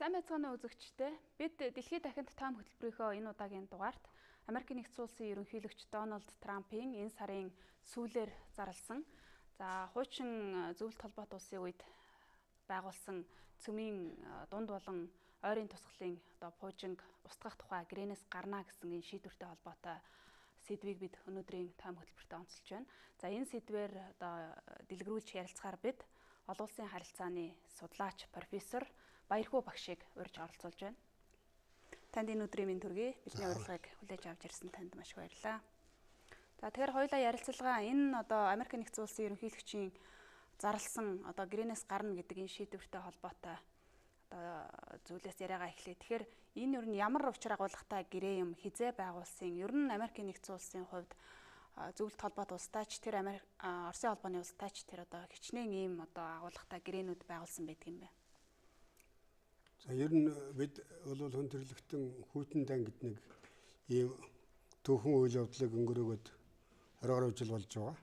Сайн байцгаана уу үзэгчдээ. Бид Дэлхийд дахинд тоом хөтөлбөрийнхөө энэ удаагийн дугаарт Америкийн нэгдсэн улсын ерөнхийлөгч Дональд Трампын энэ сарын сүүлээр зарласан, за хуучин зөвлөлт холбоот улсын үед байгуулсан цөмийн дунд болон ойрын тусгалын одоо пуужинг устгах тухай гэрээнээс гарна гэсэн энэ шийдвэртэй холбоотой сэдвийг бид өнөөдрийн тоом хөтөлбөртөө онцолж байна. За энэ сэдвээр одоо дэлгэрүүлж ярилцахаар бид олон улсын харилцааны судлаач профессор Баярхүү багшийг урьж оролцуулж байна. Танд энэ өдрийн мэнд хүргэе. Бидний урилгыг хүлээж авч ирсэн танд маш их баярлалаа. За тэгэхээр хоёулаа ярилцлага энэ одоо Америк нэгдсэн улсын ерөнхийлөгчийн зарласан одоо гэрээнээс гарна гэдэг энэ шийдвэртэй холбоотой одоо зүйлээс яриагаа эхлэе. Тэгэхээр энэ ер нь ямар учир агуулгатай гэрээ юм, хизээ байгуулсан, ер нь Америк нэгдсэн улсын хувьд зөвлөлт холбоот улстай ч тэр Америк Оросын холбооны улстай ч тэр одоо хичнээн ийм одоо агуулгатай гэрээнүүд байгуулсан байдаг юм бэ? За ер нь бид бол хүн төрөлхтөн хүйтэн дан гэдэг нэг ийм түүхэн үйл явдлыг өнгөрөөгөөд 20 гаруй жил болж байгаа.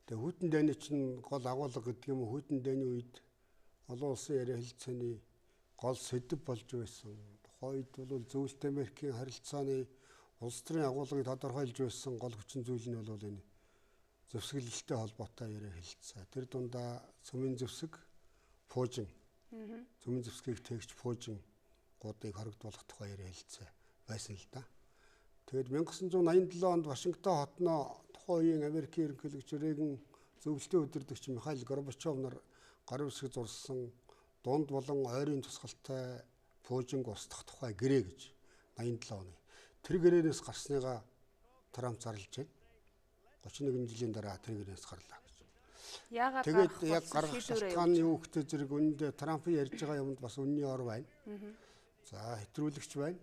Тэгээ хүйтэн дайны чинь гол агуулга гэдэг юм уу, хүйтэн дайны үед олон улсын яриа хэлэлцээний гол сэдэв болж байсан. Тухайн үед бол зөвлөлт Америкийн харилцааны улс төрийн агуулгыг тодорхойлж байсан гол хүчин зүйл нь бол энэ зэвсэглэлтэй холбоотой яриа хэлэлцээ. Тэр дундаа цөмийн зэвсэг, пуужин, цөмийн зэвсгийг тэгч пуужин гуудыг хорогдуулах тухай яриа хэлэлцээ байсан л да. Тэгээд 1987 онд Вашингтон хотноо тухайн үеийн Америкийн ерөнхийлөгч Рейган, зөвлөлтийн удирдагч Михаил Горбачов нар гар үсэг зурсан дунд болон ойрын тусгалтай пуужинг устгах тухай гэрээ гэж 87 оны. Тэр гэрээнээс гарсныгаа Трамп зарлж байна. 31 жилийн дараа тэр гэрээнээс гарлаа гэж. Яагаад тэгээд яг гаргах шалтгаан нь юу гэхдээ зэрэг үнэндээ Трампын ярьж байгаа юмд бас үнний ор байна. За хэтрүүлэгч байна.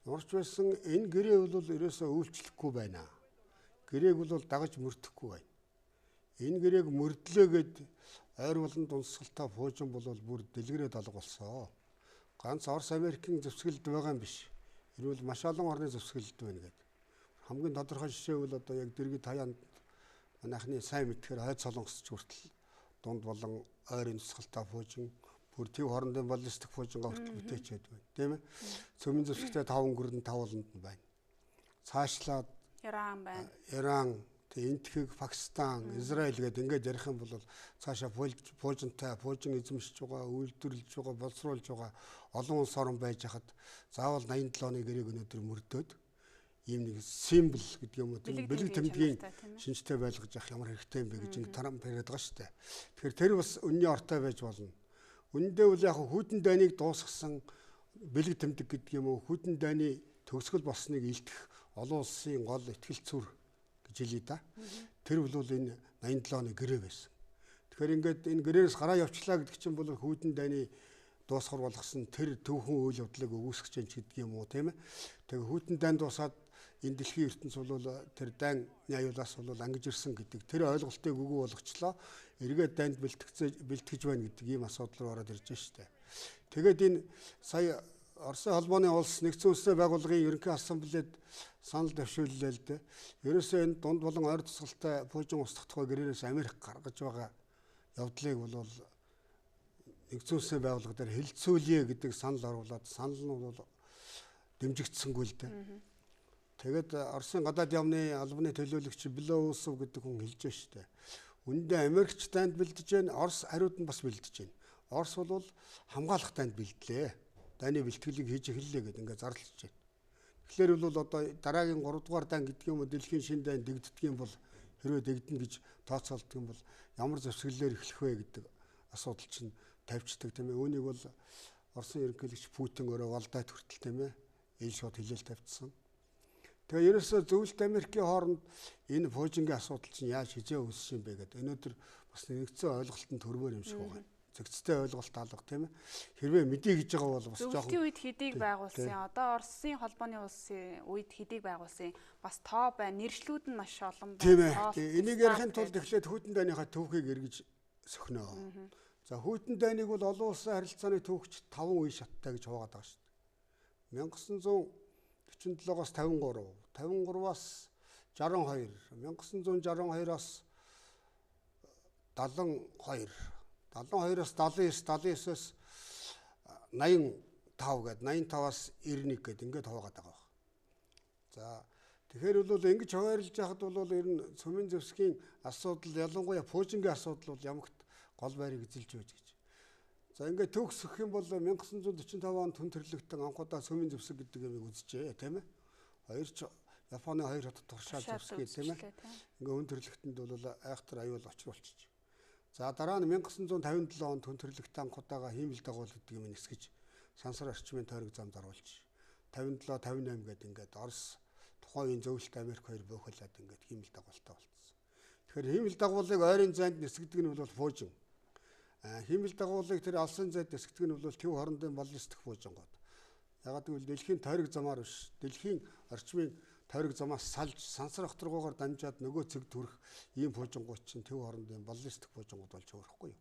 Ямар ч байсан энэ гэрээ бол ерөөсөө үйлчлэхгүй байна. Гэрээг бол дагаж мөрдөхгүй байна. Энэ гэрээг мөрдлөөгээд ойр болон дунсгалтай пуужин бол бүр дэлгэрээд алга болсон. Ганц Орос Америкийн зэвсгэлд байгаа юм биш. Хэрвээ маш олон орны зэвсгэлд байна гэдэг. Хамгийн тодорхой жишээ бол одоо яг дэргэд хаяанд манайхны сайн мэдхээр хойд солонгосч хүртэл дунд болон ойрын тусгалтай пуужин бүр төв хоорондын баллистик пуужингаа хүртэл бүтээчээд байна. Тийм ээ. Цөмийн зэвсэгтэй 5 гүрэн 5 болонд нь байна. Цаашлаад Иран байна. Иран, Энэтхэг, Пакистан, Израиль гэдэг ингээд ярих юм бол цаашаа пуужинтай, пуужин эзэмшиж байгаа, үйлдвэрлэж байгаа, боловсруулж байгаа олон улс орн байж хахад заавал 87 оны гэрээг өнөөдөр мөрдөөд ийм нэг симбол гэдэг юм уу, тийм бэлэг тэмдгийн шинжтэй байлгаж явах ямар хэрэгтэй юм бэ гэж ингээд Трамп яриад байгаа шүү дээ. Тэгэхээр тэр бас үнний ортой байж болно. Үнэндээ бол яг хүйтэн дайныг дуусгасан бэлэг тэмдэг гэдэг юм уу, хүйтэн дайны төгсгөл болсныг илтгэх олон улсын гол ихтгэл цүр гэж хэлье да. Тэр бол энэ 87 оны гэрээ байсан. Тэгэхээр ингээд энэ гэрээнээс гараа явчлаа гэдэг чинь бол хүйтэн дайны дуусгар болгосон тэр төвхөн үйл явдлыг өгөөсгөж чинь гэдэг юм уу, тийм ээ. Тэгээ хүйтэн дайн дуусаад энэ дэлхийн ертөнц бол тэр дайны аюулаас бол ангиж ирсэн гэдэг тэр ойлголтыг үгүй болгочлоо. Эргээд дайнд бэлтгэж байна гэдэг ийм асуудал руу ороод ирж штэ. Тэгээд энэ сая Оросын холбооны улс нэгдсэн үндэсний байгууллагын ерөнхий ассамблеяд санал дэвшүүллээ л дээ. Ерөөсөө энэ дунд болон ойр тусгалтай пуужин устгах тухай гэрээнээс Америк гаргаж байгаа явдлыг бол нэгдсэн үндэсний байгууллага дээр хэлэлцүүлье гэдэг санал оруулаад санал нь бол дэмжигдсэнгүй л дээ. Тэгээд Оросын гадаад яамны албаны төлөөлөгч Белоусов гэдэг хүн хэлж штэ. Үнэндээ Америкч дайнд бэлдэж байна, Орос хариуд нь бас бэлдэж байна. Орос бол хамгаалах дайнд бэлдлээ. Дайны бэлтгэлийг хийж эхэллээ гэдэг ингээд зарлж байна. Тэгэхээр бол одоо дараагийн 3 дугаар дан гэдэг юм уу, дэлхийн шинэ дайн дэгддэг юм бол хэрвээ дэгдэнэ гэж тооцоолдог юм бол ямар зэвсгэлээр эхлэх вэ гэдэг асуудал чинь тавьчихдаг, тийм ээ. Үүнийг бол Оросын ерөнхийлөгч Путин өөрөө Валдайт хүртэл, тийм ээ, ил шууд хэлээл тавьчихсан. Тэгээ ерөөсөө зөвлөлт Америкийн хооронд энэ пуужингийн асуудал чинь яаж хизээ үүссэн юм бэ гэдэг өнөөдөр бас нэгдсэн ойлголтод төрмөр юм шиг байгаа. Зэгцтэй ойлголт алга, тийм ээ. Хэрвээ мэдээ гэж байгаа бол бас жоохон зөвлөлтийн үед хэдийг байгуулсан, одоо Оросын холбооны улсын үед хэдийг байгуулсан бас тоо байна, нэршлүүд нь маш олон байна. Тийм ээ. Энийг ярихын тулд эхлээд хүйтэн дайныхаа түүхийг эргэж сөхнө. За хүйтэн дайныг бол олон улсын харилцааны түүхч 5 үе шаттай гэж хуваагаад байгаа шүү дээ. 1947-оос 53, 53-аас 62, 1962-оос 72, 72-оос 79, 79-оос 85 гээд 85-аас 91 гээд ингээд хуваагаад байгаа баг. За тэгэхээр бол ингэж хуваарлж яхад бол ер нь цөмийн зэвсгийн асуудал ялангуяа пуужингийн асуудал бол ямагт гол байрыг эзэлж байж гэж. За ингээд төгсөх юм бол 1945 онд түн төрлөختөн анхудаа цөмийн зэвсэг гэдэг юмыг үзжээ, тийм ээ. Хоёр ч Японы хоёр хотод туршаал зэвсгээ, тийм ээ. Ингээ хүн төрлөختөнд бол айхтар аюул учруулчих. За дараа нь 1957 онд түн төрлөختөн анхудаага хиймэл дагуул гэдэг юм нисгэж сансар орчмын тойрог зам заруулж 57 58 гээд ингээд Орос тухайн үеийн зөвлөлт Америк хоёр буухайлаад ингээд хиймэл дагуултай болцсон. Тэгэхээр хиймэл дагуулыг ойрын зайд нисгдэг нь бол пуужин. Хиймэл дагуулыг тэр алсын зайд нисгдэг нь бол төв хоорондын баллистик пуужингууд. Ягаад гэвэл дэлхийн тойрог замаар биш, дэлхийн орчмын тойрог замаас салж сансар огторгоогоор дамжаад нөгөө цэг төрөх ийм пуужингууд чинь төв хоорондын баллистик пуужингууд болж өөрөхгүй юу.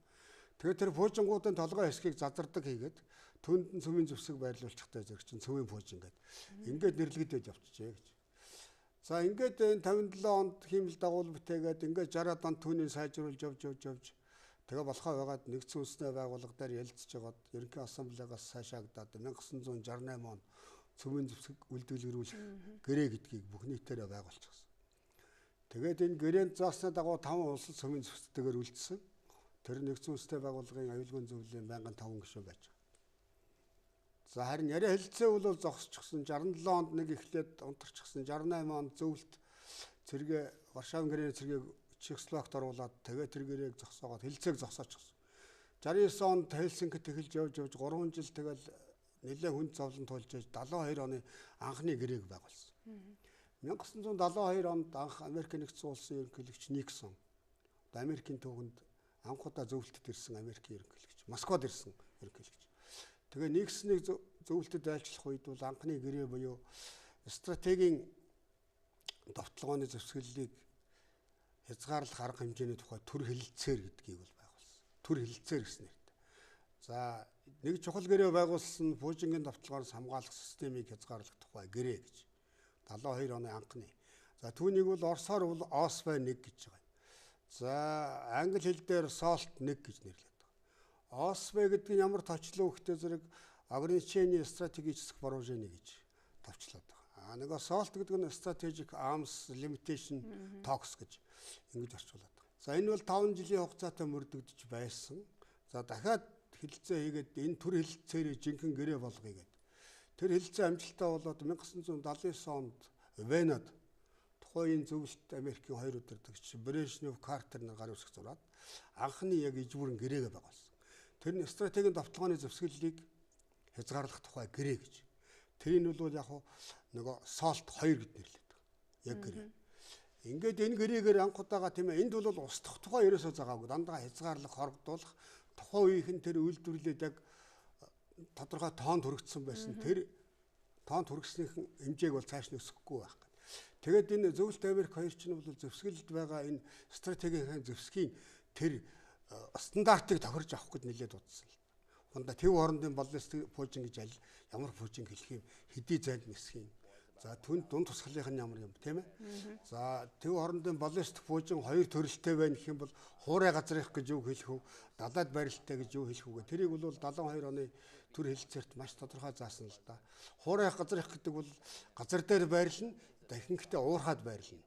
Тэгээд тэр пуужингуудын толгой хэсгийг зазардаг хийгээд түнд нь цөмийн зэвсэг байрлуулчихтай зэрэг чинь цөмийн пуужин гэдэг. Ингээд нэрлэгдээд явчихжээ гэж. За ингээд энэ 57 онд хиймэл дагуул бүтээгээд ингээд 60-аад онд түүнийг сайжруулж явж явж явж тэгээ болохоо байгаад нэгдсэн үндэсний байгууллага дээр ялцж байгаад ерөнхий ассамблеагаас сайшаагдаад 1968 онд цөмийн зэвсэг үйлдвэрлэгрүүлэх гэрээ гэдгийг бүх нийтээрээ байгуулчихсан. Тэгээд энэ гэрээнд заасны дагуу 5 улс цөмийн зэвсэгтэйгээр үлдсэн. Тэр нэгдсэн үндэсний байгууллагын аюулгүй зөвлөлийн байнгын 5 гишүүн байж байгаа. За харин яриа хэлцээ бол зогсчихсон. 67 онд нэг эхлээд унтарчихсан. 68 онд зөвлөлт цэргээ Варшавын гэрээний цэргийг Чехословакт оруулаад тэгээ тэр гэрээг зогсоогоод хэлцээг зогсоочихсон. 69 онд Хельсинкит эхэлж явж явж 3 жил тэгэл нэлээд хүнд зовлон тулж 72 оны анхны гэрээг байгуулсан. 1972 онд анх Америк нэгдсэн улсын ерөнхийлөгч Никсон Америкийн түүхэнд анх удаа зөвлөлтөд ирсэн Америкийн ерөнхийлөгч, Москвад ирсэн ерөнхийлөгч. Тэгээ Никсонийг зөвлөлтөд айлчлах үед бол анхны гэрээ буюу стратегийн довтлогооны зэвсгэллийг хязгаарлах арга хэмжээний тухай төр хэлэлцээр гэдгийг бол байгуулсан. Төр хэлэлцээр гэсэн нэртэй. За нэг чухал гэрээ байгуулсан нь пуужингийн довтлогоос хамгаалах системийг хязгаарлах тухай гэрээ гэж. 72 оны анхны. За түүнийг бол Оросоор бол ОСВ 1 гэж байгаа юм. За англи хэл дээр SALT 1 гэж нэрлэдэг. ОСВ гэдэг нь ямар товчлоо өгөхтэй зэрэг ограничение стратегических вооружений гэж товчлоод байгаа. А нөгөө SALT гэдэг нь Strategic Arms Limitation Talks гэж ингэж орчуулад байгаа. За энэ бол 5 жилийн хугацаатай мөрдөгдөж байсан. За дахиад хэлэлцээ хийгээд энэ төр хэлэлцээрээ жинхэнэ гэрээ болгоё гэд. Тэр хэлэлцээ амжилттай болоод 1979 онд Венад тухайн зөвлөлт Америкийн хоёр удирдагч Брежнев, Картер нар гар үсэх зураад анхны яг ижбүрэн гэрээгээ байгуулсан. Тэр нь стратегийн довтлогооны зэвсгэллийг хязгаарлах тухай гэрээ гэж. Тэрийг нь бол яг нөгөө SALT 2 гэд нэрлэдэг. Яг гэрээ. Ингээд энэ гэрээгээр анх удаага тийм ээ энд бол устдах тухай ерөөсөө заагаагүй. Дандаа хязгаарлах, хорогдуулах тухайн үеийнх нь тэр үйлдвэрлэлд яг тодорхой тоонд хүргэсэн байсан. Тэр тоонд хүргэснийхэн хэмжээг бол цааш нь өсөхгүй байх гэдэг. Тэгээд энэ зөвлөлт Америк хоёр чинь бол зэвсгэлд байгаа энэ стратегийн зэвсгийн тэр стандартыг тохирж авах гэж нэлээд удсан л. Хунда төв хоорондын баллистик пуужин гэж аль ямар пуужин хэлэх юм, хэдий зайд нисэх юм. За түнд дунд тусгалынх нь ямар юм тийм ээ. За төв хоорондын баллистик пуужин хоёр төрөлтэй байна гэх юм бол хуурай газрынх гэж юу хэлэх вэ? Далайд барилттай гэж юу хэлэх вэ? Тэрийг бол 72 оны төр хэлэлцээрт маш тодорхой заасан л да. Хуурай газрынх гэдэг бол газар дээр байрлана, ихэнхдээ уурхаад байрлана.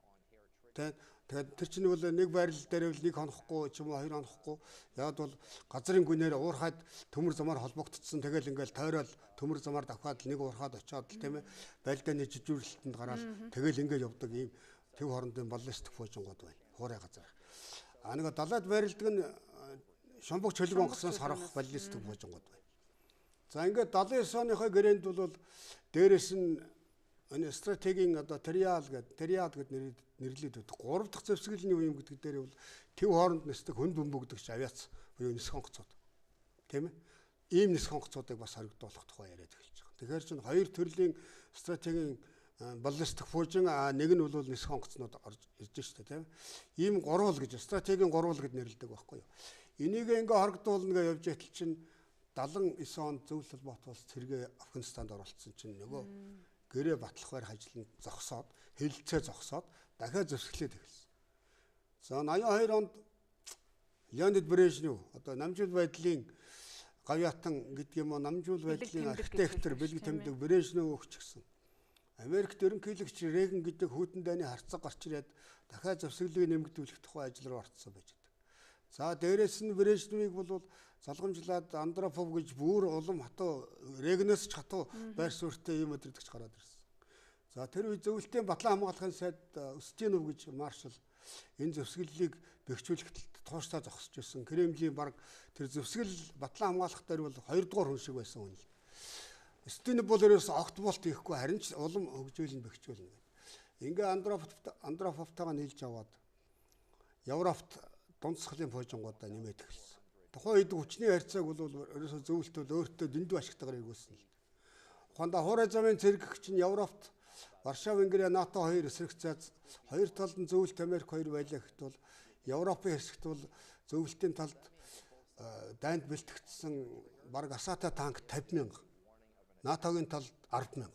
Тэ тэгээд тэр чинь бол нэг байрлал дээр бол нэг хонохгүй ч юм уу хоёр хонохгүй. Яг бол газрын гүнээр уурхаад төмөр замаар холбогдсон. Тэгэл ингээл тойрол төмөр замаар давхаад нэг уурхаад очиод л тийм ээ байлдааны жижүүрлэлтэнд гараад тэгэл ингээд явдаг ийм төв хоорондын баллистик пуужингууд байна. Хуурай газар. А нэг далайд байрладаг нь шумбаг чөлөг онгоцноос харах баллистик пуужингууд байна. За ингээд 79 оныхоо гэрээнд бол дээрэс нь энэ стратегийн одоо триал гэдэг триад гэд нэрлээд байдаг. Гурав дахь зэвсгэл нь юу юм гэдэг дээр бол төв хооронд нисдэг хүнд бөмбөгдөгч авиац буюу нисэх онгоцууд. Тийм ээ? Ийм нисэх онгоцуудыг бас хоригдуулах тухай яриад эхэлж байгаа. Тэгэхээр чинь хоёр төрлийн стратегийн баллистик пуужин нэг нь бол нисэх онгоцнууд орж ирж штэ тийм ээ. Ийм гурвал гэж стратегийн гурвал гэд нэрлэдэг байхгүй юу. Энийг ингээ хоригдуулна гэж явж байтал чинь 79 онд зөвлөл холбоот улс цэргээ Афганистанд оролцсон чинь нөгөө гэрээ батлах барих ажил нь зогсоод, хэлэлцээ зогсоод дахиад зэвсгэлээд эхэлсэн. За 82 онд Леонид Брежнев одоо намжил байдлын Гавьяатан гэдэг юм уу намжуул байдлын архитектор бэлэг тэмдэг Брежнев өгч гисэн. Америкт ерөнхийлөгч Реган гэдэг хүйтэн дайны харцаг гарч ирээд дахиад зэвсэглийг нэмэгдүүлэх тухай ажил руу орцсон байж байдаг. За дээрэс нь Брежневийг бол залгамжлаад Андропов гэж бүр улам хатуу Регнээс ч хатуу байр суурьтай юм өдөрдөгч гараад ирсэн. За тэр үе зөвлөлтийн батлан хамгаалахын сайд Устинов гэж маршал энэ зэвсэглэлийг бэхжүүлэхэд тууштай зогсож байсан. Кремлийн баг тэр зэвсгэл батлан хамгаалах дээр бол 2 дугаар хүн шиг байсан хүн л. Устинов бол ерөөс огт болт хийхгүй харин ч улам хөгжүүлнэ бэхжүүлнэ гэдэг. Ингээ Андроповтойгоо нийлж аваад Европт дунд засгалын пуужингуудаа нэмээд эхэлсэн. Тухайн үед хүчний харьцааг бол ерөөсөө зөвлөлт бол өөртөө дэндүү ашигтайгаар эргүүлсэн л. Ухаандаа хуурай замын цэрэг чинь Европт Варшава, Венгрия, НАТО хоёр эсрэгцээд хоёр талд нь зөвлөлт Америк хоёр байлаа гэхэд бол Европын хэсэгт бол зөвлөлтийн талд дайнд бэлтгэгдсэн бараг асаатай танк 50,000, НАТОгийн талд 10,000,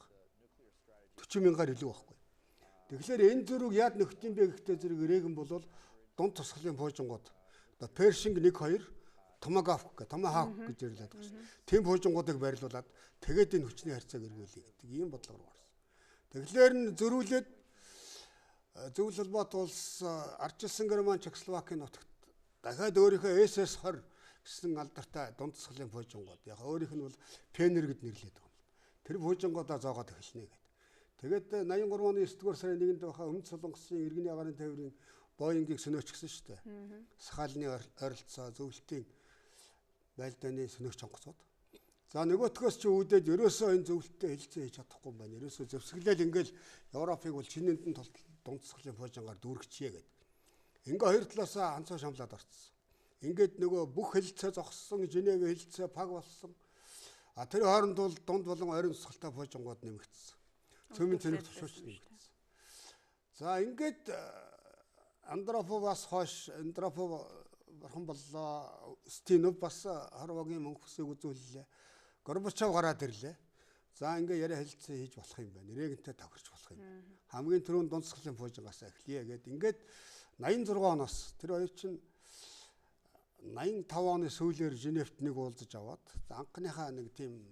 40,000-аар илүү байхгүй. Тэгэхээр энэ зөрүүг яад нөхдөм юм бэ гэхдээ зэрэг Реган бол дунд тусгалын пуужингууд одоо Першинг 1 2 Томагавк гэх Томахавк гэж нэрлэдэг байгаа шүү. Тийм пуужингуудыг байрлуулад тэгээд энэ хүчний харьцааг эргүүлье гэдэг ийм бодлого руу гарсан. Тэгэхээр нь зөрүүлээд зөвлөл холбоот улс ардчилсан Герман, Чехословакийн нутагт дахиад өөрийнхөө SS-20 гэсэн алдартай дунд засгалын пуужингууд яг өөрийнх нь бол Пенер гэд нэрлэдэг юм. Тэр пуужингуудаа зоогоод эхэлнэ гэдэг. Тэгээд 83 оны 9 дугаар сарын 1-нд байхаа Өмнөд Солонгосын иргэний агаарын тээврийн Боингийг сөнөөчгсөн шүү дээ. Сахалины ойролцоо зөвлөлтийн байлдааны сөнөөгч онгоцууд. За нөгөөтгөөс чи үүдээд ерөөсөө энэ зөвлөлттэй хэлцээ хийж чадахгүй юм байна. Ерөөсөө зэвсэглээл ингээл Европыг бол чинэндэн тулд дунд засгалын пуужингаар дүүргэчихье гэд. Ингээ хоёр талаасаа ханцаа шамлаад орцсон. Ингээд нөгөө бүх хэлцээ зогссон, Женевийн хэлцээ паг болсон. А тэр хооронд бол дунд болон ойрын тусгалтай пуужингууд нэмэгдсэн. Цөмийн цэнэг тушууч нэмэгдсэн. За ингээд Андроповаас хойш Андропов бурхан боллоо. Стинов бас Хорвогийн мөнгө хүсийг үзүүллээ. Горбачов гараад ирлээ. За ингээ яриа хэлцээ хийж болох юм байна. Регентэй тохирч болох юм. Хамгийн түрүүнд дунд засгалын пуужингаас эхлэе гэд ингээд 86 оноос тэр хоёр чинь 85 оны сүүлээр Женевт нэг уулзаж аваад анхныхаа нэг тийм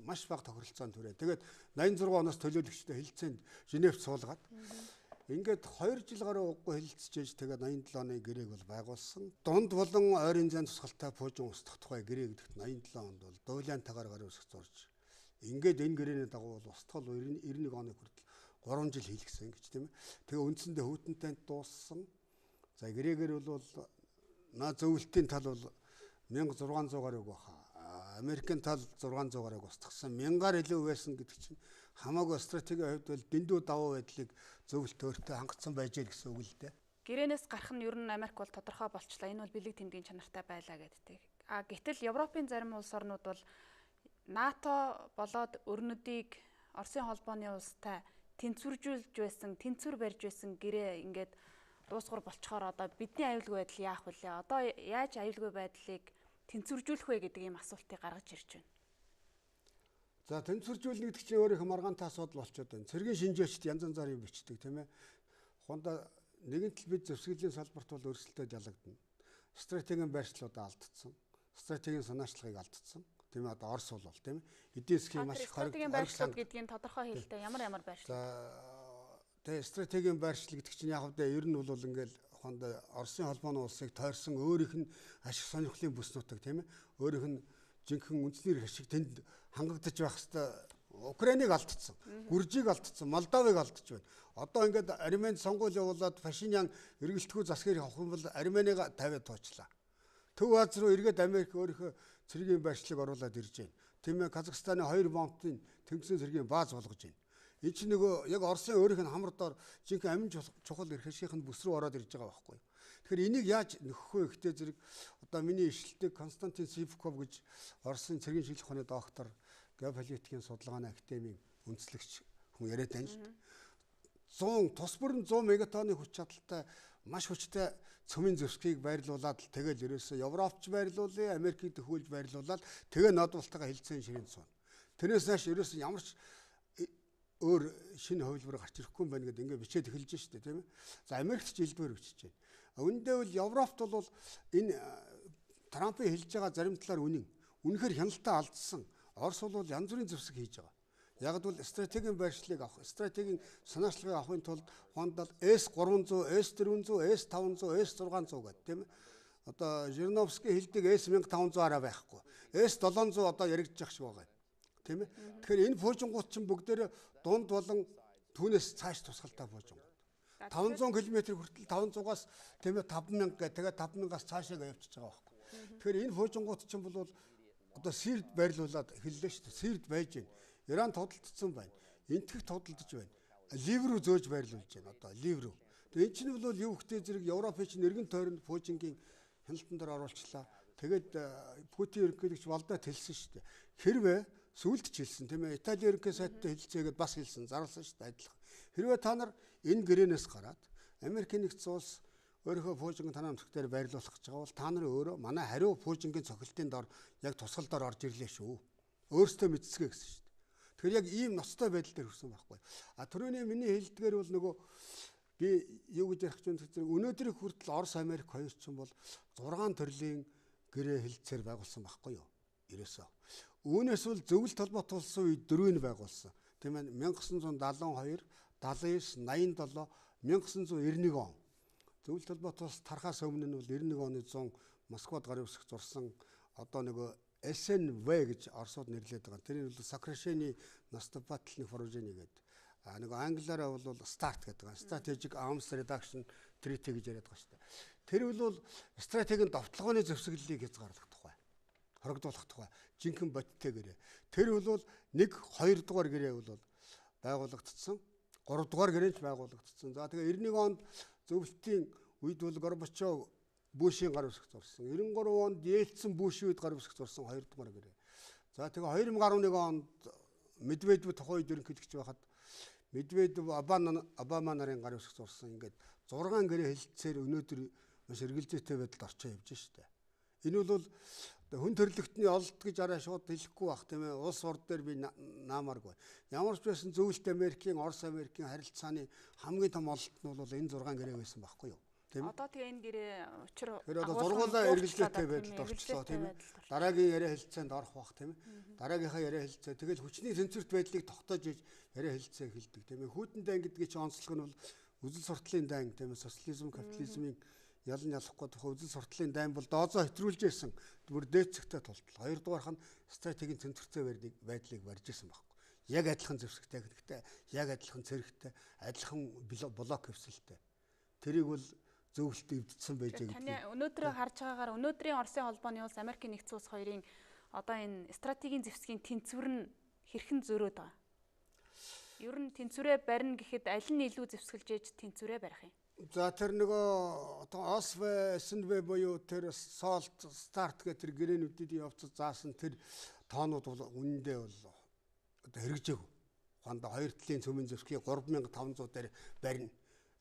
маш бага тохиролцоонд хүрээ. Тэгээд 86 оноос төлөөлөгчтэй хэлцээнд Женевт суулгаад ингээд 2 жил гаруй уггүй хэлэлцэж тэгээд 87 оны гэрээг бол байгуулсан. Дунд болон ойрын зайн тусгалтай пуужин устгах тухай гэрээ гэдэгт 87 онд бол дуйлаантайгаар гарын үсэг зурж ингээд энэ гэрээний дагуу бол устгал 91 оны хүртэл 3 жил хийлгсэн гэж тийм ээ. Тэгээ үндсэндээ хүйтэнтэй дууссан. За гэрээгээр бол наа зөвлөлтийн тал бол 1600 гаруйг баха. Америкийн тал 600 гаруйг устгасан. 1000-аар илүү байсан гэдэг чинь хамаагүй стратегийн хувьд бол дэндүү давуу байдлыг зөвлөлт өөртөө хангацсан байж л гэсэн үг л дээ. Гэрээнээс гарах нь ер нь Америк бол тодорхой болчлаа. Энэ бол бэлэг тэмдгийн чанартай байлаа гэдэг. А гэтэл Европын зарим улс орнууд бол НАТО болоод өрнөдийг Оросын холбооны улстай тэнцвэржүүлж байсан, тэнцвэр барьж байсан гэрээ ингээд дуусгар болчхоор одоо бидний аюулгүй байдал яах вүлээ? Одоо яаж аюулгүй байдлыг тэнцвэржүүлэх вэ гэдэг ийм асуултыг гаргаж ирж байна. За тэнцвэржүүлнэ гэдэг чинь өөрийнх нь маргаантай асуудал болчиход байна. Цэргийн шинжээчд янз янзаар юм бичдэг тийм ээ. Ухаандаа нэгэн тал бид зэвсгэлийн салбарт бол өрсөлдөд ялагдана. Стратегийн байршлуудаа алдсан. Стратегийн санаачлагыг алдсан. Тийм ээ, одоо Орос бол тийм ээ. Эдийн засгийн маш их стратегийн байршлууд гэдгийг тодорхой хэлдэг ямар ямар байршил. За тэгээ стратегийн байршил гэдэг чинь яг үгүй ер нь бол ингээл ухаандаа Оросын холбооны улсыг тойрсон өөрийнх нь ашиг сонирхлын бүс нутаг тийм ээ. Өөрийнх нь жинхэнэ үндэсний эрх ашиг тэнд хангагдаж байх хэвээр Украиныг алдсан, Гүржийг алдсан, Молдовыг алдчих байна. Одоо ингээд Армени сонгуул явуулаад Пашинян эргэлтгүй засгийг авах юм бол Арменийг тавиад туучлаа. Төв Аз руу эргээд Америк өөрийнхөө цэргийн байршлыг оруулаад ирж байна. Тийм ээ, Казахстаны 2 бомбын тэнгисийн цэргийн бааз болгож байна. Энэ чинь нөгөө яг Оросын өөрийнх нь хамар доор жинхэнэ амин чухал эрх ашигын нь бүс рүү ороод ирж байгаа байхгүй юу. Тэгэхээр энийг яаж нөхөх вэ гэхдээ зэрэг одоо миний ишлэлтэй Константин Сивков гэж Оросын цэргийн шинжлэх ухааны доктор, геополитикийн судалгааны академийн үндэслэгч хүн яриад байна л да. 100 тус бүрэн 100 мегатонны хүч чадалтай маш хүчтэй цөмийн зэвсгийг байрлуулад л тэгэл ерөөсөө Европч байрлуулъя, Америкийг төхөөлж байрлуулаад тэгээ нодволтойгоо хэлцэн ширээн суuna. Тэрнээс нааш ерөөсөө ямар ч өөр шинэ хувилбар гарч ирэхгүй юм байна гэдэг ингээ бичээд эхэлж штэ тийм ээ. За Америкт ч элдвэр бичиж байна. Үүндээ бол Европт бол энэ Трампын хэлж байгаа зарим талаар үнэн. Үнэхээр хяналтаа алдсан. Орос бол янз бүрийн зэвсэг хийж байгаа. Яг бол стратегийн байршлыг авах, стратегийн санаачлагыг авахын тулд ухаандаа S300, S400, S500, S600 гэдэг тийм ээ. Одоо Жириновский хэлдэг S1500 араа байхгүй. S700 одоо яригдчих шиг байгаа юм. Тийм ээ. Тэгэхээр энэ пуужингууд чинь бүгдээр дунд болон түүнээс цааш тусгалтай пуужингууд. 500 км хүртэл 500-аас тийм ээ 5000 гэх тэгээ 5000-аас цаашаа явчихж байгаа байхгүй. Тэгэхээр энэ пуужингууд чинь бол одоо Сирд байрлуулад хэллээ шүү дээ. Сирд байж байна. Иран тодалдсон байна. Энтгэх тодалдож байна. Лив рүү зөөж байрлуулж байна одоо Лив рүү. Тэгээ эн чинь бол юу ихтэй зэрэг Европын чинь эргэн тойронд пуужингийн хяналтан дээр оруулчлаа. Тэгээд Путин ерөнхийлөгч Валдад хэлсэн шүү дээ. Хэрвээ сүүлд ч хэлсэн тийм ээ. Итали ерөнхий сайдтай хэлцээгээд бас хэлсэн, зарласан шүү дээ адилхан. Хэрвээ та нар энэ гэрээнээс гараад Америкийн нэгдсэн улс өөрийнхөө пуужингийн танаа нутаг дээр байрлуулах гэж байгаа бол та нар өөрөө манай хариу пуужингийн цохилтын дор яг тусгал дор орж ирлээ шүү. Өөрсдөө мэдцгээ гэсэн шүү дээ. Тэгэхээр яг ийм ноцтой байдал дээр хүрсэн байхгүй. А түрүүний миний хэлдгээр бол нөгөө би юу гэж ярих гэж байна гэхээр өнөөдрийг хүртэл Орос Америк хоёр ч юм бол 6 төрлийн гэрээ хэлцээр байгуулсан байхгүй юу? Ерөөсөө. Үүнээс бол зөвлөлт холбоот улсын үед дөрвийг байгуулсан. Тийм ээ 1972, 79, 87, 1991 он. Зөвлөлт холбоот улс тархаас өмнө нь бол 91 оны 100 Москвад гарын үсэг зурсан одоо нөгөө СНВ гэж Оросууд нэрлэдэг байгаа. Тэр нь бол Сокращение наступательных вооружений гэдэг. А нөгөө англиараа бол START гэдэг. Strategic Arms Reduction Treaty гэж яриад байгаа шүү дээ. Тэр бол стратегийн довтлогооны зэвсэглэлийг хязгаарлах тухай, хорогдуулах тухай жинхэнэ бодиттой гэрээ. Тэр бол 1 2 дугаар гэрээ бол байгуулагдсан. 3 дугаар гэрээ ч байгуулагдсан. За тэгээ 91 онд зөвлөлтийн үед бол Горбачов Бушийн гар үсэг зурсан. 93 онд Ельцин Бушийн үед гар үсэг зурсан 2 дугаар гэрээ. За тэгээ 2011 онд Медведев тухайн үед ерөнхийлөгч байхад Медведев Обама нарын гар үсэг зурсан. Ингээд 6 гэрээ хэлцээр өнөөдөр маш эргэлзээтэй байдалд орчоо явж штэ. Энэ бол хүн төрөлхтний ололт гэж арай шууд хэлэхгүй бах тийм ээ. Улс орд дээр би наамааргүй. Ямар ч байсан зөвлөлт Америкийн, Орос Америкийн харилцааны хамгийн том ололт нь бол энэ 6 гэрээ байсан байхгүй юу? Тийм ээ. Одоо тэгээ энэ гэрээ учир тэр одоо зургуулаа эргэлзээтэй байдалд орчлоо тийм ээ. Дараагийн яриа хэлцээнд орох бах тийм ээ. Дараагийнхаа яриа хэлцээ тэгэл хүчний тэнцвэрт байдлыг тогтоож иж яриа хэлцээ эхэлдэг тийм ээ. Хүйтэн дайн гэдгийг чи онцлог нь бол үзэл суртлын дайн тийм ээ. Социализм, капитализмын ялан ялахгүй тухай үзэл суртлын дайн бол дооцоо хэтрүүлж исэн. Бүр дээдсэгтэй тултал. Хоёрдугаарх нь стратегийн тэнцвэртэй байдлыг барьж исэн байхгүй. Яг адилхан зэвсэгтэй гэхдээ яг адилхан цэрэгтэй, адилхан блок хэвсэлтэй. Тэрийг бол зөвлөлт эвдсэн байж байгаа. Таны өнөөдөр харж байгаагаар өнөөдрийн Оросын холбооны улс Америкийн нэгдсэн улс хоёрын одоо энэ стратегийн зэвсгийн тэнцвэр нь хэрхэн зөрөөд байгаа? Ер нь тэнцвэрээ барина гэхэд аль нь илүү зэвсгэлж ээж тэнцвэрээ барих юм? За тэр нөгөө одоо ОСВ, СНВ буюу тэр SALT, START гэх тэр гэрээнүүдийн явцад заасан тэр тоонууд бол үнэндээ бол одоо хэрэгжээгүй. Ухаандаа хоёр талын цөмийн зэвсгийг 3500 дээр барина.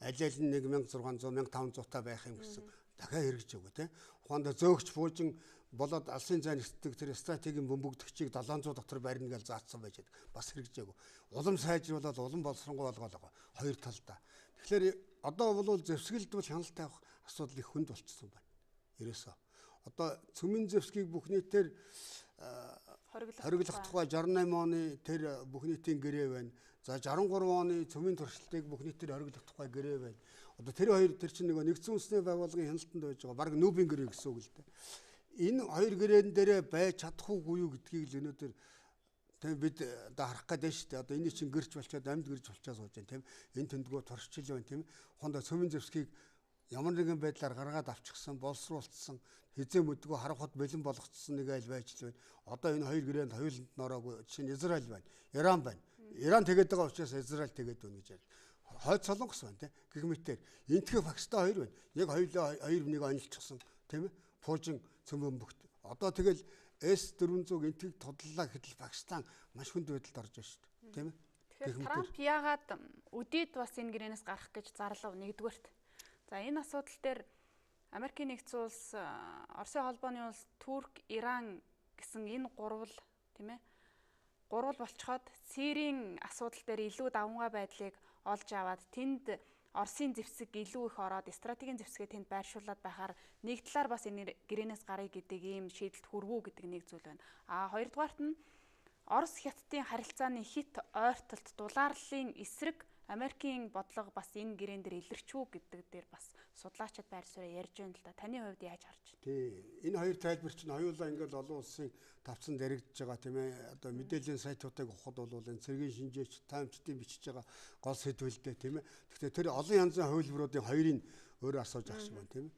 Аль аль нь 1600, 1500 та байх юм гэсэн дахиад хэрэгжээгүй тийм. Ухаандаа зөөгч пуужин болоод алсын зайн эцдэг тэр стратегийн бөмбөгдөгчийг 700 дотор барина гэж заасан байж байдаг. Бас хэрэгжээгүй. Улам сайжруулаад улам боловсронгуй болгоол байгаа. Хоёр талдаа. Тэгэхээр одоо бол зэвсгэлд бол хяналт тавих асуудал их хүнд болчихсон байна. Ерөөсөө. Одоо цөмийн зэвсгийг бүх нийтээр хориглох тухай 68 оны тэр бүх нийтийн гэрээ байна. За 63 оны цөмийн туршилтыг бүх нийтээр хориглох тухай гэрээ байна. Одоо тэр хоёр тэр чинь нөгөө нэгдсэн үндэсний байгууллагын хяналтанд байж байгаа. Бараг нүүбийн гэрээ гэсэн үг л дээ. Энэ хоёр гэрээн дээрээ байж чадах уугүй юу гэдгийг л өнөөдөр тийм бид одоо харах гэдэг шүү дээ. Одоо энийг чинь гэрч болчоод амьд гэрч болчоо сууж байна тийм. Энэ тэндгүү туршил байна тийм. Ухаандаа цөмийн зэвсгийг ямар нэгэн байдлаар гаргаад авчихсан, боловсруулсан, хизээ мэдгүй харахад бэлэн болгоцсон нэг айл байж л байна. Одоо энэ хоёр гэрээнд хоёуланд нь ороогүй. Жишээ нь Израиль байна, Иран байна. Иран тэгээд байгаа учраас Израиль тэгээд байна гэж ярьж. Хойд Солонгос байна тийм. Гэх мэтээр Энтхэг Пакистан хоёр байна. Яг хоёулаа хоёр нэг онилчихсан тийм ээ. Пуужин цөм бөмбөгт. Одоо тэгэл S400 энтхийг тодлоо гэхэд л Пакистан маш хүнд байдалд орж байна шүү дээ. Тийм ээ. Тэгэхээр Трамп яагаад өдийд бас энэ гэрээнээс гарах гэж зарлав нэгдүгээрт. За энэ асуудал дээр Америкийн нэгдсэн улс, Оросын холбооны улс, Турк, Иран гэсэн энэ гурвал тийм ээ. Гурвал болцоход Сирийн асуудал дээр илүү давмгай байдлыг олж аваад тэнд Оросын зэвсэг илүү их ороод стратегийн зэвсгээ тэнд байршуулад байхаар нэг талаар бас энэ гэрээнээс гарыг гэдэг ийм шийдэлд хүрвүү гэдэг нэг зүйл байна. А хоёрдугаарт нь Орос Хятадын харилцааны хит ойртолт дулаарлалын эсрэг Америкийн бодлого бас энэ гэрээн дээр илэрч үү гэдэг дээр бас судлаачид байр сууриа ярьж байна л да. Таны хувьд яаж харж байна? Тий. Энэ хоёр тайлбар чинь хоёулаа ингээл олон улсын тавцанд яригдж байгаа тийм ээ. Одоо мэдээллийн сайтуудыг авахд бол энэ цэргийн шинжээч, таймчдын бичиж байгаа гол сэдвэлдээ тийм ээ. Гэхдээ тэр олон янзын хувилбаруудын хоёрыг өөрөө асууж авах шиг байна тийм ээ.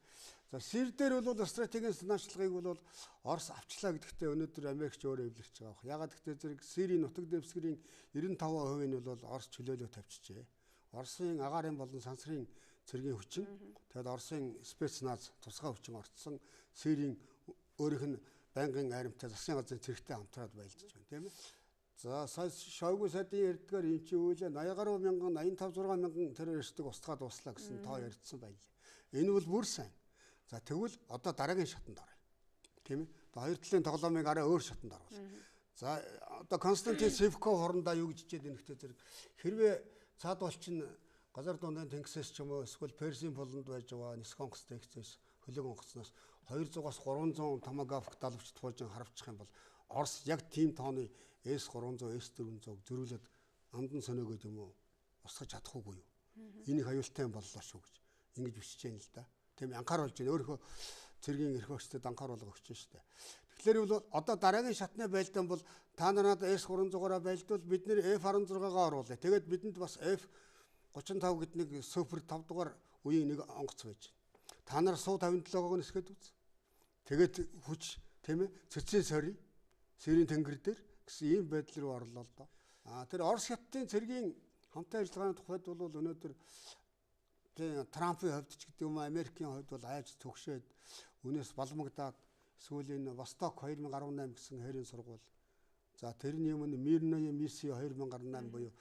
За Сир дээр бол стратегийн санаачлагыг бол Орос авчлаа гэдэгтээ өнөөдөр Америкч өөрөө эвлэрч байгаа баг. Ягаад гэвэл зэрэг Сирийн нутаг дэвсгэрийн 95% нь бол Орос чөлөөлөө тавьчихжээ. Оросын агаарын болон сансрын цэргийн хүчин, тэгэд Оросын спецназ тусгай хүчин орцсон Сирийн өөрийнх нь байнгын айрамтай засгийн газрын цэрэгтэй хамтраад байлдаж байна тийм ээ. За сая Шойгу сайдын ярьдгаар эн чинь үйлээ 80 гаруй мянган 85 6 мянган террористыг устгаад дуслаа гэсэн тоо ярьдсан байлээ. Энэ бол бүр сайн. За тэгвэл одоо дараагийн шатанд оръё. Тийм ээ. Одоо хоёр талын тоглоомыг арай өөр шатанд оруулах. За одоо Константин Севков хорондоо юу гэж хичээд байна гэхээр зэрэг хэрвээ цаадуул чинь газар дундын тэнгисээс ч юм уу эсвэл Персийн буланд байж байгаа нисэх онгоц тэнгисээс хөлөг онгоцноос 200-аас 300 томагавк далавч туужин харавчих юм бол Орос яг тийм тооны S300, S400 зөрүүлээд амдан сониогод юм уу устгах чадах уугүй юу? Энэ их аюултай юм боллоо шүү гэж ингэж бичиж яана л да. Тийм анхааруулж байна. Өөрийнхөө цэргийн эрх өгчдөд анхааруулга өгч шүү дээ. Тэгэхээр бол одоо дараагийн шатны байлдаан бол та нараад S300-аараа байлдвал бид нэр F16-гаа оруулъя. Тэгээд бидэнд бас F35 гэдэг нэг супер 5 дугаар үеийн нэг онгоц байж байна. Та нар Су-57-гоог нисгээд үз. Тэгээд хүч тийм ээ цэцэн сори Сэрийн тэнгэр дээр гэсэн ийм байдал руу орлоо л доо. А тэр Орос Хятадын цэргийн хамтын ажиллагааны тухайд бол өнөөдөр тийм Трампын хувьд ч гэдэг юм уу Америкийн хувьд бол айж түгшээд үнээс балмагдаад эсвэл энэ Восток 2018 гэсэн хэрийн сургууль. За тэрний өмнө Мирноё миссии 2018 буюу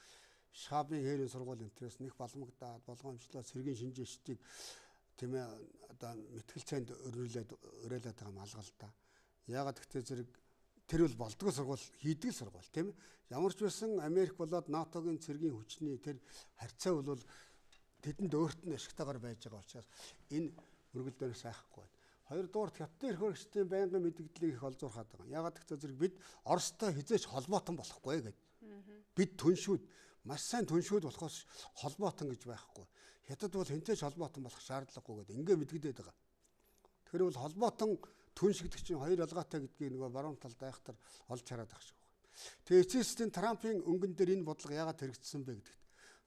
Шабын хэрийн сургууль энтрээс нэг балмагдаад болгоомжлоо цэргийн шинжээчдийг тийм ээ одоо мэтгэлцээнд өрөөлөөд уриалаад байгаа юм алга л та. Яагаад гэвэл зэрэг тэр бол болдгоо сургууль хийдэг сургууль тийм ээ. Ямар ч байсан Америк болоод НАТОгийн цэргийн хүчний тэр харьцаа бол тэдэнд өөрт нь ашигтайгаар байж байгаа учраас энэ мөргөлдөөнөөс айхгүй байна. Хоёрдугаарт Хятадын эрх баригчдын байнгын мэдгдлийг их олзуурхаад байгаа. Яагаад гэвэл зэрэг бид Оростой хизээч холбоотон болохгүй гэдэг. Бид түншүүд маш сайн түншүүд болохоос холбоотон гэж байхгүй. Хятад бол хинтээч холбоотон болох шаардлагагүй гэдэг ингээ мэдгдээд байгаа. Тэгэхээр бол холбоотон түнш гэдэг чинь хоёр ялгаатай гэдгийг нөгөө баруун талд айхтар олж хараад байх шиг байна. Тэгээ эцэстийн Трампын өнгөн дээр энэ бодлого яагаад хэрэгжсэн бэ гэдэгт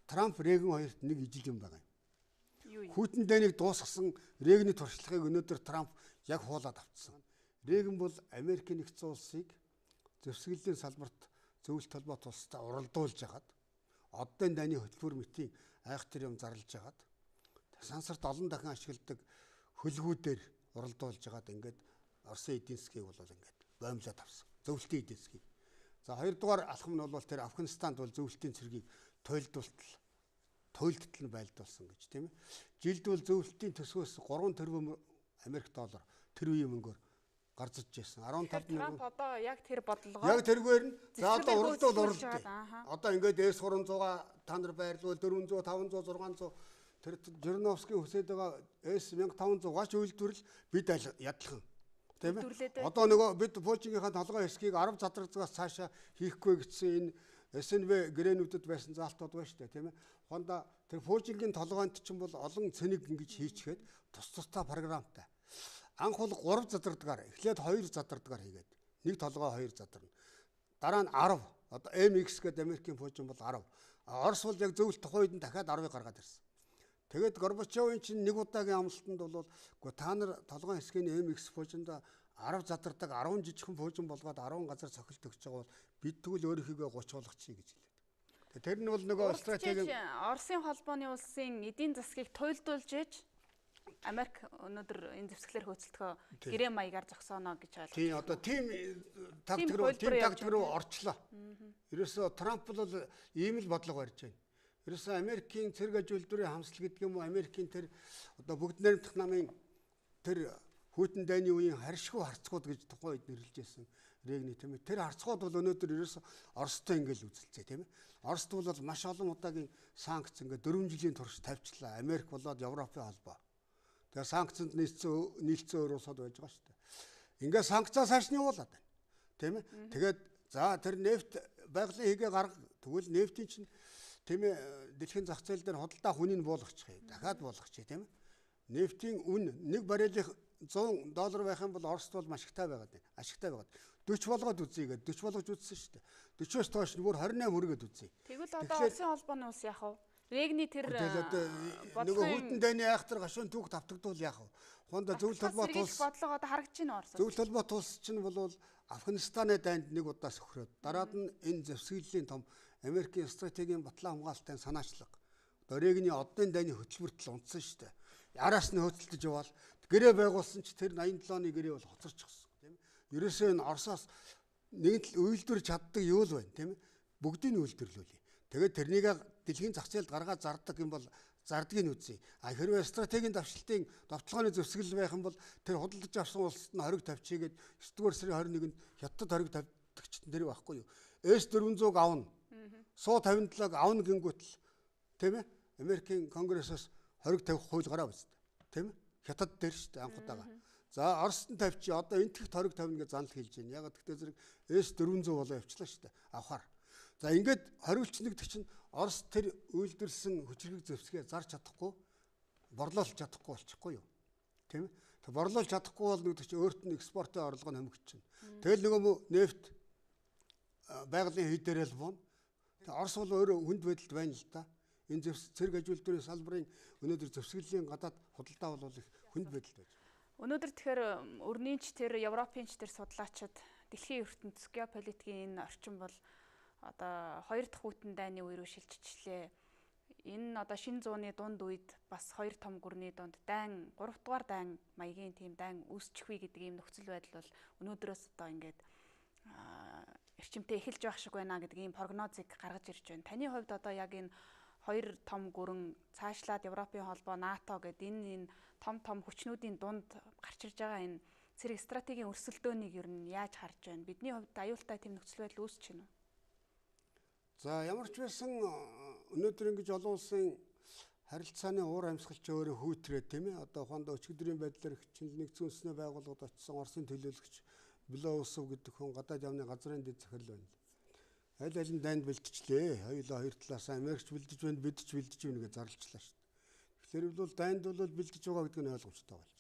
Трамп Реган хоёрт нэг ижил юм байгаа юм. Хүйтэн дайныг дуусгасан Реганы туршлагыг өнөөдөр Трамп яг хуулаад авчихсан. Реган бол Америкийн нэгдсэн улсыг зэвсгэлийн салбарт зөвлөлт холбоот улстай уралдуулж хагаад оддын дайны хөтөлбөр мэтийн айхтар юм зарлж хагаад сансарт олон дахин ашигладаг хөлгүүдээр уралдуулж хагаад ингээд Оросын эдийн засгийг бол ингээд боомлоод авсан. Зөвлөлтийн эдийн засгийг. За хоёрдугаар алхам нь бол тэр Афганистанд бол зөвлөлтийн цэргийг туйлдтал нь байлдуулсан гэж тийм ээ. Жилд бол зөвлөлтийн төсвөөс 3 тэрбум Америк доллар тэр үеийн мөнгөөр гарцаж байсан. 15 мянган. Трамп одоо яг тэр бодлогоор яг тэргээр нь за одоо уралдуул уралдъя. Одоо ингээд S300-а та нар байрлуул 400, 500, 600 тэр Жириновскийн хүсээд байгаа S1500-аач үйлдвэрлэл бид ядлах. Тийм ээ. Одоо нөгөө бид Путингийнхаа толгой хэсгийг 10 задрагцаас цаашаа хийхгүй гэсэн энэ СНВ гэрээнүүдэд байсан заалтууд байна шүү дээ, тийм ээ. Хонда тэр Путингийн толгойнд чинь бол олон цэник ингэж хийчихэд тус тустай програмтай. Анх бол 3 задардгаар, эхлээд 2 задардгаар хийгээд нэг толгой 2 задарна. Дараа нь 10. Одоо MX гэдэг Америкийн Путин бол 10. Орос бол яг зөвлөлт тухайн үед нь дахиад 10-ыг гаргаад ирсэн. Тэгээд Горбачевын чинь нэг удаагийн амлалтанд бол үгүй та нар толгойн хэсгийн MX Путинд 10 задардаг 10 жижигхэн пуужин болгоод 10 газар цохилт өгч байгаа бол бид тэгвэл өөрийнхөө 30 болгочих гэж хэлээд. Тэр нь бол нөгөө стратегийн Оросын холбооны улсын эдийн засгийг туйлдуулж ээж Америк өнөөдөр энэ зэвсгэлээр хөөцөлдөхөө гэрээ маягаар зогсооно гэж ойлгож. Тийм одоо тийм тактик руу орчлоо. Ерөөсөө Трамп бол ийм л бодлого барьж байна. Ерөөсөө Америкийн цэрэг аж үйлдвэрийн хамсал гэдэг юм уу Америкийн тэр одоо бүгд найрамдах намын тэр хүйтэн дайны үеийн харшгүй харцгууд гэж тухайн үед нэрлэж байсан. Регний тийм ээ. Тэр харцгууд бол өнөөдөр ерөөсө Оростой ингээл үзэлцээ тийм ээ. Оросд бол маш олон удаагийн санкц ингээд 4 жилийн турш тавьчлаа. Америк болоод Европын холбоо. Тэгээ санкцэнд нийлцсэн өөр улсууд байж байгаа шүү дээ. Ингээд санкцаа цааш нь явуулаад байна. Тийм ээ. Тэгээд за тэр нефт байгалийн хийгээ гарга. Тэгвэл нефтийн чинь тийм ээ дэлхийн зах зээл дээр худалдаа хүнийг буулгачих юм. Дахиад буулгачих тийм ээ. Нефтийн үн нэг баррелийн 100 доллар байх юм бол Оросд бол маш ихтэй байгаад байна. Ашигтай байгаад. 40 болгоод үзье гэдэг 40 болгож үзсэн шүү дээ. 40-оос доош нь бүр 28 хүргээд үзье. Тэгвэл одоо Оросын холбооны улс яах вэ? Регний тэр нөгөө хүйтэн дайны айхтар гашуун түүх тавтагдвал яах вэ? Хунда зөвлөлт холбоот улс бодлого одоо харагдаж байна Орос. Зөвлөлт холбоот улс чинь бол Афганистаны дайнд нэг удаа сөхрөөд дараад нь энэ зэвсэглэлийн том Америкийн стратегийн батлан хамгаалтын санаачлага. Одоо Регний оддын дайны хөтөлбөрт л унтсан шүү дээ. Араас нь хөөцөлдөж яваал гэрээ байгуулсан ч тэр 87 оны гэрээ бол хоцорчихсон тийм ээ. Ерөөсөө энэ Оросоос нэгэн тал үйлдвэрлэж чаддаг юу л байна тийм ээ. Бүгдийг нь үйлдвэрлүүлье. Тэгээд тэрнийг дэлхийн зах зээлд гаргаад зардаг юм бол зардгийг нь үзье. А хэрвээ стратегийн давшилтын довтлогооны зэвсгэл байх юм бол тэр худалдаж авсан улсад нь хориг тавьчихъя гээд 9-р сарын 21-нд хятад хориг тавьдагчт тэр байхгүй юу. S-400-г авна. Су-57-г авна гингүүтэл тийм ээ. Америкийн конгрессоос хориг тавих хууль гараа биз дээ. Тийм ээ. Хятад дээр шүү дээ анх удаага. За Оросд нь тавьчих. Одоо энтгэх хориг тавина гэж занал хэлж байна. Яг гэхдээ зэрэг S-400 болоо явчлаа шүү дээ. Авахар. За ингээд хориглч нэгдэг чинь Орос тэр үйлдвэрлэсэн хүчирхэг зэвсгээ зарж чадахгүй, борлуулж чадахгүй болчихгүй юу? Тийм ээ. Тэг борлуулж чадахгүй бол нэгдэг чинь өөрт нь экспортын орлого нь хэмжиж чинь. Тэгэл нөгөө нефт байгалийн хий дээрээ л буuna. Тэг Орос бол өөрөө хүнд байдалд байна л да. Энэ зэвс цэрэг аж үйлдвэрийн салбарын өнөөдөр зэвсгэлийн гадаад худалдаа бол их хүнд байдалд байж. Өнөөдөр тэгэхээр өрнийн ч тэр Европын ч тэр судлаачид дэлхийн ертөнц геополитикийн энэ орчин бол одоо хоёр дахь хүйтэн дайны үе рүү шилжчихлээ. Энэ одоо шинэ зууны дунд үед бас хоёр том гүрний дунд дайн, гурав дугаар дайн маягийн тийм дайн үүсчих вэ гэдэг ийм нөхцөл байдал бол өнөөдрөөс одоо ингээд эрчимтэй эхэлж байх шиг байна гэдэг ийм прогнозыг гаргаж ирж байна. Таны хувьд одоо яг энэ хоёр том гүрэн цаашлаад Европын холбоо, НАТО гэдэг энэ том том хүчнүүдийн дунд гарч ирж байгаа энэ цэрэг стратегийн өрсөлдөөнийг ер нь яаж харж байна? Бидний хувьд аюултай тийм нөхцөл байдал үүсэж байна уу? За ямар ч байсан өнөөдөр ингэж олон улсын харилцааны уур амьсгал ч өөрөө хүүтрээ тийм ээ. Одоо ухаанд өчигдрийн байдлаар хичнээн нэгдсэн үндэсний байгууллагад очисон Оросын төлөөлөгч Белоусов гэдэг хүн гадаад яамны газрын дэд захирал байна. Аль аль нь дайнд бэлтжлээ. Хоёулаа хоёр талаас Америкч бэлдэж байна, бид ч бэлдэж байна гэж зарлчлаа шүү дээ. Тэгэхээр бол дайнд бол бэлдэж байгаа гэдэг нь ойлгомжтой болж.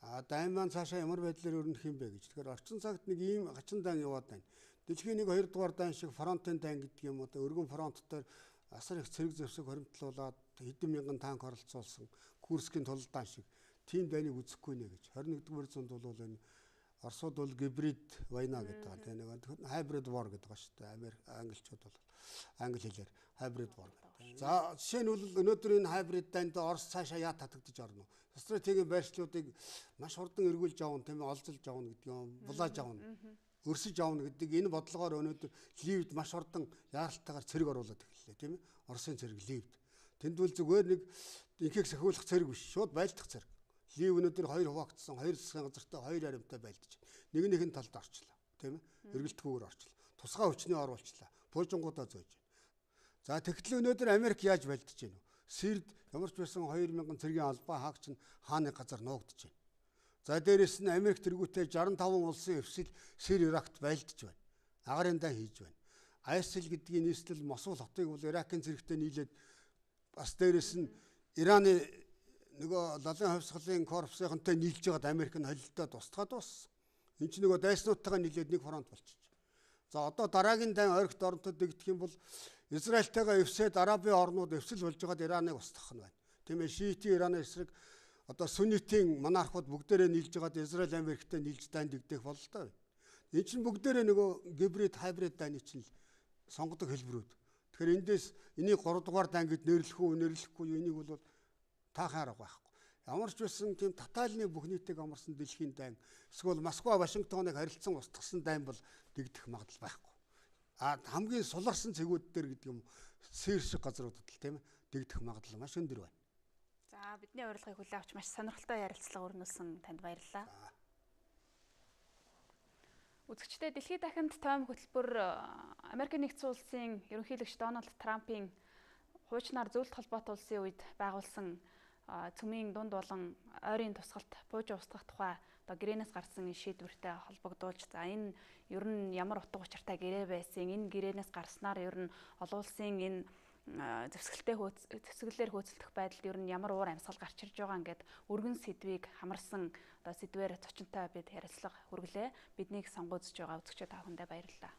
А дайн маань цаашаа ямар байдлаар өрнөх юм бэ гэж. Тэгэхээр орчин цагт нэг ийм хачин дайн яваад байна. Дэлхийн нэг хоёр дугаар дайн шиг фронтын дайн гэдэг юм одоо өргөн фронт дээр асар их цэрэг зэвсэг хоримтлуулад хэдэн мянган танк оролцуулсан Курскийн тулалдаан шиг тийм дайныг үзэхгүй нэ гэж. 21-р зуунд бол энэ Оросууд бол гибрид война гэдэг байгаа тийм нэг hybrid war гэдэг байгаа шүү дээ. Америк англичууд бол англи хэлээр hybrid war гэдэг. За жишээ нь бол өнөөдөр энэ hybrid дайнд Орос цаашаа яа татагдаж орно? Стратегийн байршлуудыг маш хурдан эргүүлж авна тийм олзолж авна гэдэг юм, булааж авна. Өрсөж авна гэдэг энэ бодлогоор өнөөдөр Ливд маш хурдан яаралтайгаар цэрэг оруулаад эхэллээ тийм ээ. Оросын цэрэг Ливд. Тэнд бол зүгээр нэг инхийг сахиулах цэрэг биш, шууд байлдах цэрэг. Лив өнөөдөр хоёр хуваагдсан, хоёр засгийн газартай, хоёр харимтай байлдаж. Нэг нэгэн талд орчлоо, тийм ээ. Эргэлтгүйгээр орчлоо. Тусгай хүчний оруулчлаа. Пуужингуудаа зөөж. За тэгтэл өнөөдөр Америк яаж байлдаж байна вэ? Сирд ямар ч байсан 2000 цэргийн албаа хаагч нь хааны газар нуугдж байна. За дээрэс нь Америк тэргүүтээ 65 улсын эвсэл Сир Иракт байлдаж байна. Агарын дай хийж байна. ISIL гэдгийн нийслэл Мосул хотыг бол Иракийн цэрэгтэй нийлээд бас дээрэс нь Ираны нөгөө лалын хувьсгалын корпусынхантай нийлж байгаад Америк нь холилдоод устгаад дууссан. Энд чинь нөгөө дайснуудтайгаа нийлээд нэг фронт болчих. За одоо дараагийн дайн орхит оронтод дэгдэх юм бол Израильтайгаа эвсээд Арабын орнууд эвсэл болж байгаад Ираныг устгах нь байна. Тийм ээ, Шиитийн Ираны эсрэг одоо сүннитийн монархууд бүгдээрээ нийлж байгаад Израиль Америктэй нийлж дайн дэгдэх бололтой байна. Энд чинь бүгдээрээ нөгөө гибрид хайбрид дайны чинь сонгодог хэлбэрүүд. Тэгэхээр эндээс энийг 3 дугаар дан гэд нэрлэх үү, нэрлэхгүй юу энийг бол таахын арга байхгүй. Ямар ч байсан тийм татаалны бүх нийтийг амарсан дэлхийн дайн эсвэл Москва, Вашингтоныг харилцан устгасан дайн бол дэгдэх магадлал байхгүй. А хамгийн суларсан цэгүүд дээр гэдэг юм сэр шиг газруудад л тийм дэгдэх магадлал маш өндөр байна. За бидний урилгыг хүлээн авч маш сонирхолтой ярилцлага өрнүүлсэн танд баярлалаа. Үзэгчдээ, Дэлхийд дахинд тойм хөтөлбөр Америк нэгдсэн улсын ерөнхийлөгч Дональд Трампын хуучнаар зөвлөлт холбоот улсын үед байгуулсан цөмийн дунд болон ойрын тусгалт пуужин устгах тухай одоо гэрээнээс гарсан энэ шийдвэртэй холбогдуулж, за, энэ ер нь ямар утга учиртай гэрээ байсан, энэ гэрээнээс гарснаар ер нь олон улсын энэ зэвсгэлтэй зэвсгэлээр хөөцөлдөх байдалд ер нь ямар уур амьсгал гарч ирж байгаа ингээд өргөн сэдвийг хамарсан одоо сэдвээр зочинтой бид ярилцлага хүргэлээ. Биднийг сонгож байгаа үзэгчид та бүхэндээ баярлалаа.